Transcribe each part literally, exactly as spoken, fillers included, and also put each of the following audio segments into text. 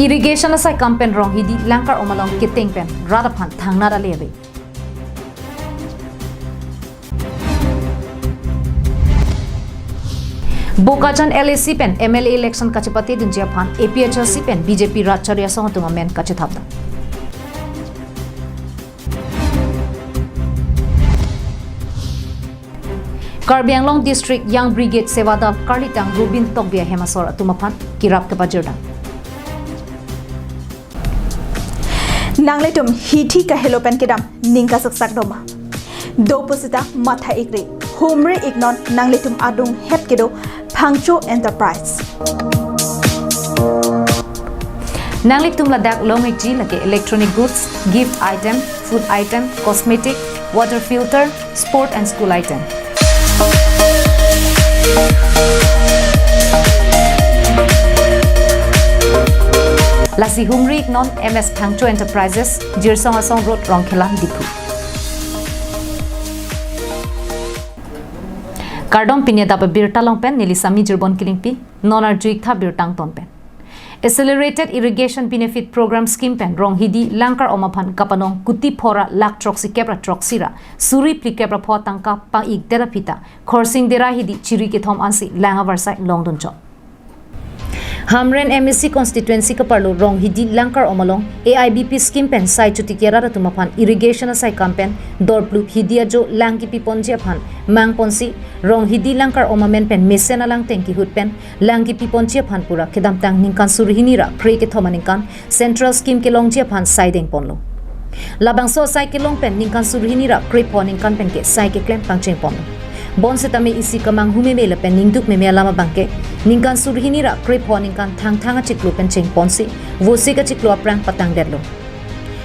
Irrigation asai kam pen Ronghidi Langkar-om along keteng pen rat aphan thangnat ale ave. Bokajan L A C pen M L A election kachepatedunji aphan A P H L C pen B J P rat chari asong atum amen kachethapdam. Karbi Anglong District Young Brigade Sevadal karlitang Rubin Tokbi ahem asor atum aphan kirap kepajirdam. Nanglitum hithi kahelo pen kedam ning kasaksak doma? Do pusita matha ikri, humri iknon nanglitum adung het kedo Phangcho Enterprise. Nanglitum ladak long-ikji lake electronic goods, gift item, food item, cosmetic, water filter, sport and school item. Lasi humri iknon M S Phangcho Enterprises, Jirsong Asong Road, Rongkhelan, Diphu. Kardom, pini adap abirta along pen neli Sami Jirbon Kilingpi, non arju-ik tha birta angton pen. Accelerated Irrigation Benefit Program scheme pen Ronghidi Langkar-om aphan kapanong kuti pho ra lakh throksi kep ra throksi ra suri phlikep ra pho tangka pa-ikdet aphi ta Khorsing Dera hidi chiri kethom ansi lang avarsai longdunchot. Hamren M A C constituency kaparlo Ronghidi Langkar-om along A I B P scheme pen sai chotiki arat atum aphan irrigation asai kam pen dorplup hidi ajo lang kipiponji aphan mangponsi Ronghidi Langkar-om amen pen mesen alang teng kihut pen lang kipiponji aphan pura kedamtang ningkan suri hini ra kre kethom aningkan central scheme kelongji aphan sai dengponlo. Labangso asai kelong pen ningkan suri hini ra kre pho aningkan pen ke sai keklem pangchengponlo. Bonsitame isi kamanghu meme lapen ningduk meme alam abang ke ningkan suri hini ra kre pho aningkan Thangthang achiklo pen chengponsi Vosik achiklo aphrang patangdetlo.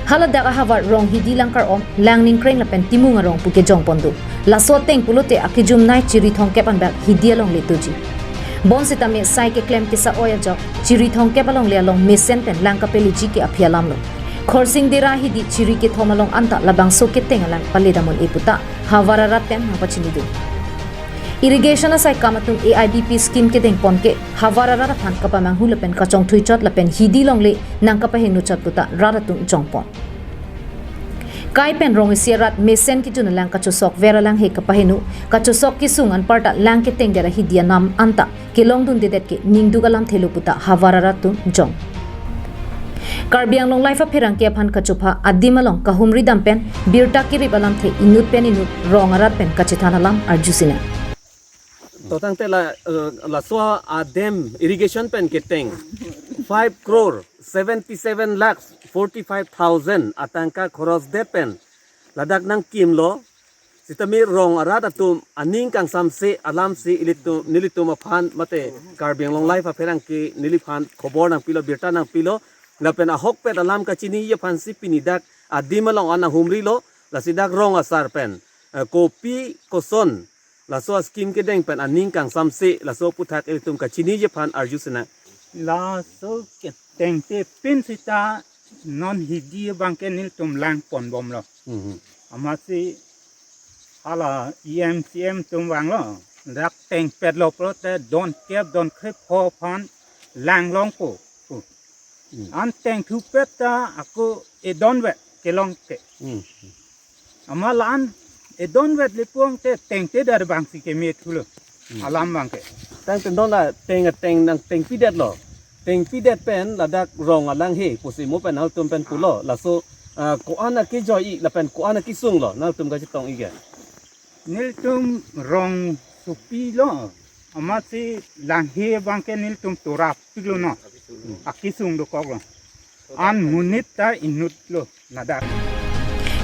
Haladak ahavar Ronghidi Langkar-om, Langningkreng lapen Timung arong pu kejongpon do. Laso ateng pulote akejumnei chiri thomkep anbak hidi alongle doji. Bonsitame sai keklem kesa-oi ajok chiri thomkep alongle along mesen pen lang kapeleji ke aphi alamlo. Khorsing Dera hidi chiri kethom along anta labangso keteng alang paledam un-e puta havar arat pen nangpachini do. Irrigation asai kam atum A I B P scheme kedengpon ke havar arat aphan kapamanghu lapen kachongthuichot lapen hidi longle nangkapahingnochot puta rat atum jongpon. Kai pen rong isi arat mesen kejun alang kachosok ver alanghe kapahingno, kachosok kesung anparta lang ketengdet ahidi anam anta kelongdundedet ke ningduk alamthelo puta havar arat atum jong. Karbi Anglong Live apherangke aphan kachopha adim along kahumridam pen birta kerip alamthe inut pen inut rong arat pen kachethan alam arjusinang. To tangte la, eh, laso adem irrigation pen keteng five crore seventy seven lakhs forty five thousand atangka khorosdet pen ladak nangkimlo. Sitame rong arat atum aning kangsamse alamsi ilitum, nelitum aphan mate Karbi Anglong Live apherangke neliphan khobor nangpilo, birta nangpilo. Lapen ahokpet alam kachiniji aphansi pini dak adim along an nanghumrilo. Lasi dak rong asar pen, eh, kopi koson laso ascheme kedeng pen aning kangsamse laso aphuthak ilitum kachiniji aphan arjusinang. Laso ketengte pin sita non hidi abang ke nelitum langponbomlo. Mhm. Amatsi hala E M C M atum vanglo, dak tengpetlo pulote don kep don kre pho aphan langlongpo. Hmm. An tengthupet ta ako edonvet kelong ke. Hmm. Amat la-an edonvet le pulote tengte dar abangsi kemethulo. Hmm. Alam abang ke. Tangte non la teng teng nangtengpidetlo. Tengpidet pen ladak rong alanghe pusi mo pen nangtum pen pulo. Laso, ah, ko-an akejoi lapen ko-an akesunglo nangtum kachetong-ik ke? Nelitum rong sopilo. Amatsi langhe abang ke nelitum torap piklo non. Akesung dokoklo. An monit ta inutlo ladak.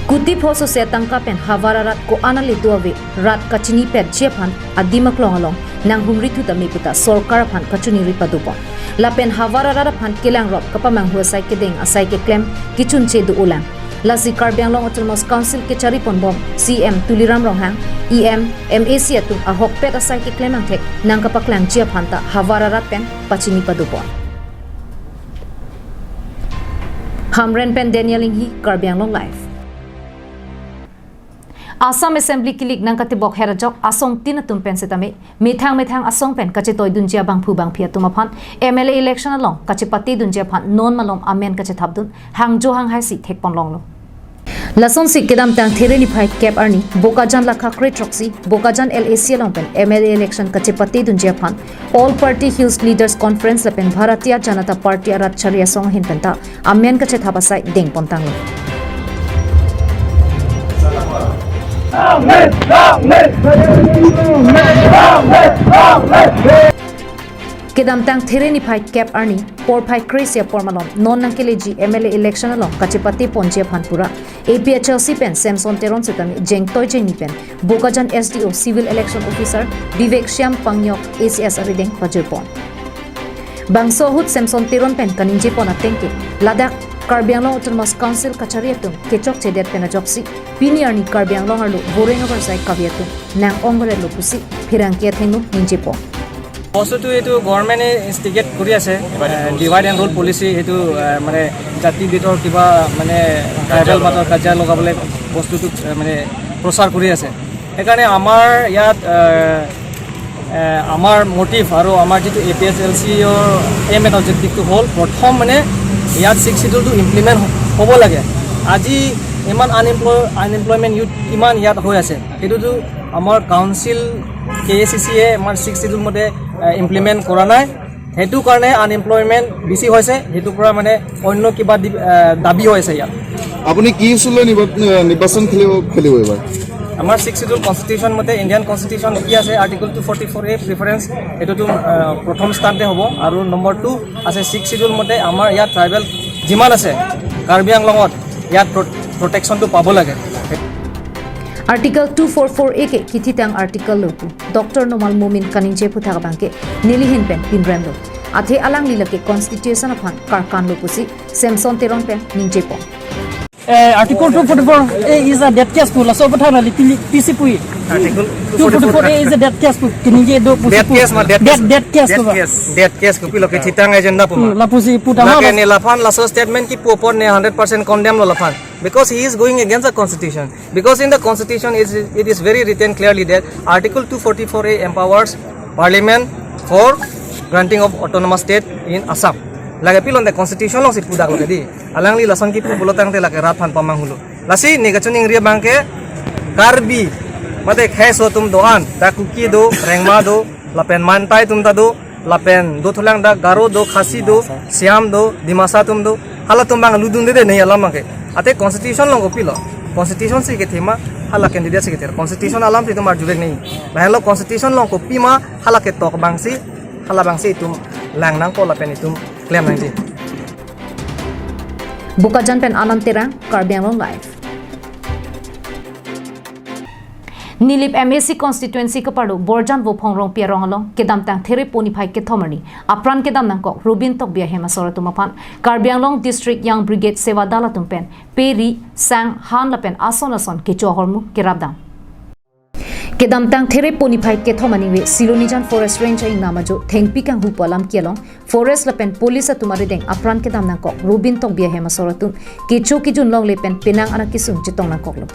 Kuti pho sose atangka pen havar arat ko-an ale do ave rat kachinipetji aphan adim aklong along nanghumri thu tame puta sorkar aphan kachiniri padopon. Lapen havar arat aphan kelangrop kapamanghu asai kedeng asai keklem kechunche do-olang. Lasi Karbi Anglong Autonomous Council kechariponbom C M Tuliram Ronghang, E M, M A C atum ahokpet asai keklem angthek nangkapaklangji aphan ta havar arat pen pachini padopon. Hamren pen Daniel Inghi, Karbi Anglong Live. Assam Assembly kilik nangkatibok her ajok asong tin atum pen setame methang methang asong pen kachetoidunji abangphu bangphi atum aphan M L A election along kachepatedunji aphan non malom amen kachethapdun hangjo hanghaisi thekponlonglo. Lasonsi kedamtang There niphai kep arni Bokajan lakha kre throksi Bokajan L A C along pen M L A election kachepatedunji aphan All Party Hills Leaders Conference lapen Bharatiya Janata Party arat chari asong ahin penta amen kachethap asai dengpontanglo. Kedamtang There niphai kep arni porphai kre-isi apor malom non nangkeleji M L A election along kachepateponji aphan pura A P H L C pen Samson Teron setame jengtoi jengni pen Bokajan S D O Civil Election Officer Vivek Shyam Pangyok A C S arideng pajirpon. Bangso ahut Samson Teron pen kaningjepon atengke ladak Karbi Anglong Autonomous Council kachari atum kechokchedet pen ajoksi pini arni Karbi Anglong arlo voreng avarsai kave atum nang-ong varetlo pusi pherangke athengno ningjepon. বস্তুটো এইটো গভৰ্ণমেণ্টে ইনষ্টিগেট কৰি আছে, divide and rule policy, সেইটো আহ, মানে জাতি ভেদৰ কিবা মানে ট্ৰাইবেল মাজত কাজিয়া লগাবলৈ বস্তুটো আহ, মানে প্ৰচাৰ কৰি আছে। সেইকাৰণে আমাৰ ইয়াত আহ, আহ, আমাৰ মটিভ আৰু আমাৰ যিটো এ পি এইচ এল চিৰ এম এণ্ড অবজেক্টিভটো হ'ল প্ৰথম মানে ইয়াত ছিক্স শ্বিডিউলটো ইমপ্লিমেণ্ট হ'ব লাগে। আজি ইমান আনএমপ্লয় আনএমপ্লয়মেণ্ট ইউথ কিমান ইয়াত হৈ আছে, সেইটোতো আমাৰ কাউন্সিল কে এ চি চিয়ে আমাৰ ছিক্স শ্বিডিউল মতে ইমপ্লিমেণ্ট কৰা নাই। সেইটো কাৰণে আনএমপ্লয়মেণ্ট বেছি হৈছে, সেইটোৰ পৰা মানে অন্য কিবা দি- আহ, দাবী হৈছে ইয়াত। আপুনি কি ইছ্যুলৈ নিৰ্বা- নিৰ্বাচন খেলিব খেলিব এইবাৰ? আমাৰ ছিক্স শ্বিডিউল কনষ্টিটিউশ্যন মতে ইণ্ডিয়ান কনষ্টিটিউশ্যন কি আছে, আৰ্টিকল টু ফৰ্টি ফ'ৰ এ প্ৰিফাৰেঞ্চ, এইটোতো আহ, প্ৰথম স্থানতে হ'ব। আৰু নম্বৰ টু আছে ছিক্স শ্বিডিউল মতে আমাৰ ইয়াত ট্ৰাইবেল যিমান আছে কাৰ্বি আংলঙত ইয়াত প্ৰ- প্ৰটেকশ্যনটো পাব লাগে। Article two four four A ke kithitang article lo pu Doctor Nomal Momin kaningje aphuthak abangke nelihin pen pinremlo. Athe alangli lake constitution aphan karkanlo pusi Samson Teron pen ningjepon. Eh, Article two forty-four A is a death case pu, laso aphuthak neli pili- pisi pu. Article two forty-four A is a death case pu. Kiningje do pusi death pu. Case ma, death case. Death, death case pu. Death case. Death case kopilo, kithitang agenda pu ma. Hmm, lapusi pu tama. Lake ne laphan laso statement kipu apot ne hundred percent condemn lo laphan. Because he is going against the constitution. Because in the constitution, it is, it is very written clearly that Article two forty-four A empowers Parliament for granting of autonomous state in Assam. Lake pilon the constitution alongsi pudak lo di. Alangli lason kipu pulo tangte lake rat aphan pamanghulo. Lasi ne kachiningri abangke Karbi, mate khei aso atum do-an, ta Kuki do, Rengma do, lapen Mantai atum ta do, lapen dothulang dak Garo do, Khasi do, Siam do, Dimasa atum do, halatum abang ludunde de ne alam abangke. Athe constitution along kopilo. Constitution si kethema hala candidate si kethe. Constitution alamsi itum arjuvek ne. Lahenlo constitution along kopima hala ketok abangsi, hala abangsi itum lang nangpo lapen itum klem nangji. Bokajan pen Anand Terang, Karbi Anglong Live. Nilip M A C constituency kaparlo Borjan Vophong Rongpi arong along kedamtang There po niphai kethom arni apran kedam nangkok Rubin Tokbi ahem asor atum aphan Karbi Anglong District Young Brigade Seva Dal atum pen pe, ri, sang, han lapen ason ason kecho ahormu kerapdam. Kedamtang There po niphai kethom aningve Silonijan Forest Range a-ingnam ajo thengpi kanghu pu alam ke along Forest lapen Police atum arideng apran kedam nangkok Rubin Tokbi ahem asor atum kecho kejun longle pen penang anak kesung chetong nangkoklo.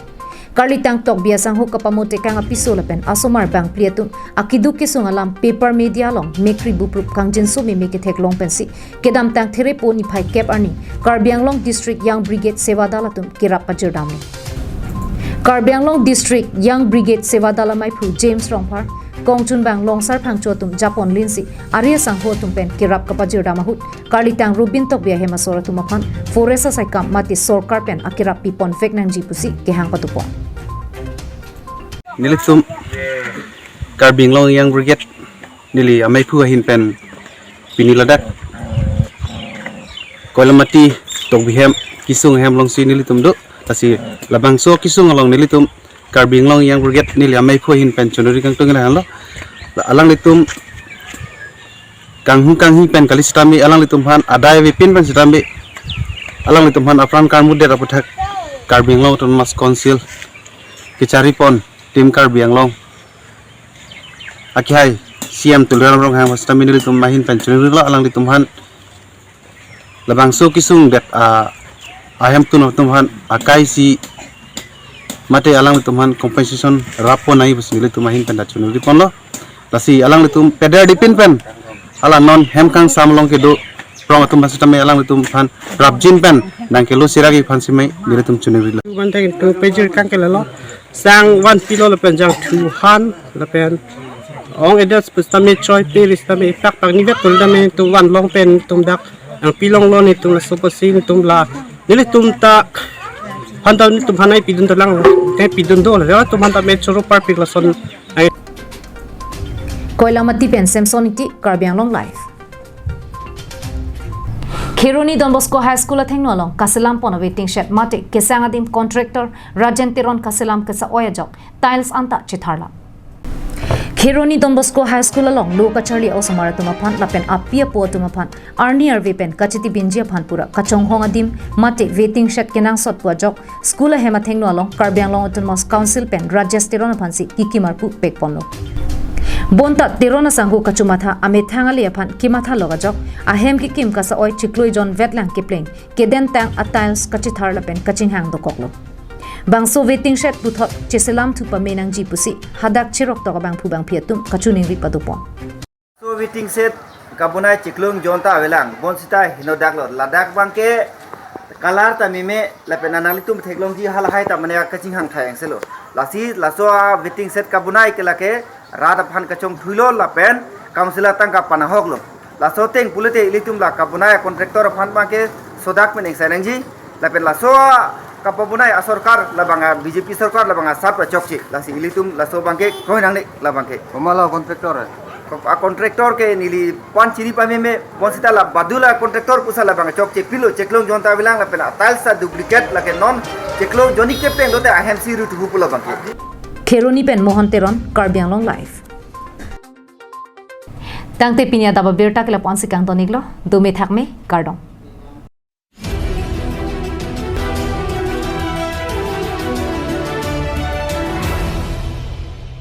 Karlitang Tokbi asangho kapamo tekang apiso lapen asomar bangphli atum akeduk kesung alam paper media along mekri buprup kangjinso meme ketheklong pensi kedamtang There po niphai kep arni Karbi Anglong District Young Brigade Seva Dal atum kerap pajirdamlo. Karbi Anglong District Young Brigade Seva Dal amaiphu James Rongphar, kongchunbang Longsar Phangcho atum japon linsi ari asangho atum pen kerap kapajirdam ahut karlitang Rubin Tokbi ahem asor atum aphan Forest asaikam mate sorkar pen akerap piponvek nangji pusi kehang patupon. Nelitum Karbi Anglong Young Brigade neli amaiphu ahin pen pini ladak Koilamati Tokbi hem kesung hem alongsi nelitum do. Lasi labangso kesung along nelitum Karbi Anglong Young Brigade neli amaiphu ahin pen chonori kangtung lahenlo. Alanglitum kanghu kanghi pen kali sitame alanglitum aphan adai avepin pen sitame alanglitum aphan apran karmudet aphuthak Karbi Anglong Autonomous Council kecharipon Team Karbi Anglong akehai C M Tuliram Ronghang sitame nelitum ahin pen chonrilo. Alanglitum aphan labangso kesung det a ahemtun atum aphan akai si mate alanglitum aphan compensation rap ponnai pusi nelitum ahin pen ta choningri ponlo. Lasi alanglitum peder dipin pen hala non hem kangsam along kedo rong atum aphan sitame alanglitum aphan rapjin pen nangkelo siraki aphan sitame nelitum choningrilo. Van thek tu pejir kangke lalo. Sang van pilo lapen jangthu han lapen ong edas pusitame choi pe risitame pak pak nivet tul tame tu van long pen tum dak nangpilonglo netum laso pusi netum la nelitum ta phan ta netum aphan nangpidun dolang, nangpidun do la netum aphan ta me choro parpik lason. Koilamati pen Samson Ingti, Karbi Anglong Live. Kheroni Don Bosco High School athengno along kaselam pon a-waiting shed mate kesang adim contractor Rajen Teron kaselam kesa-oi ajok tiles anta chetharlo. Kheroni Don Bosco High School along lo kacharli a-osomar atum aphan lapen api apo atum aphan arni arve pen kachetibinji aphan pura kachonghong adim mate waiting shed kenangsot pu ajok school ahem athengno along Karbi Anglong Autonomous Council pen Rajesh Teron aphansi kikim arpu pekponlo. Bonta Teron asangho kachomatha amethang ale aphan kimatha lok ajok ahem kikim kesa-oi chiklo ijon vetlang kepleng kedentang a-tiles kachethar lapen kachinghang dokoklo. Bangso waiting shed puthot cheselam thu pame nangji pusi hadak cheroktok abangphu bangphi atum kachoningri padopon. So waiting shed kabonai chiklo ijon ta avelang, bonsita henodak lo, ladak abangke color ta meme lapen nanglitum theklongji halahai ta mane kachinghang thai angselo. Lasi laso a-waiting shed kabonai ke lake rat aphan kachongthuilo lapen council atangka panahoklo. Laso ateng pulote ilitum la kabonai contractor aphan abangke sodak pen engsai nangji. Lapen laso a kapabonai asorkar labang a B J P sorkar labang asap ra chokche. Lasi ilitum laso abangke koi nangne labangke. Komat lo contractor? Ko-, a contractor ke neli pan chini pameme, bonsita la badula contractor pusi labang chokche pilo, chiklo ijon ta avelang lapen a-tiles ta duplicate lake non chiklo ijon ik kepleng lote ahem si rut hupu labangke. Kheroni pen Mohan Teron, Karbi Anglong Live. Tangte pini adap abirta ke lapu-ansi kangton iklo, dome thakme, kardom.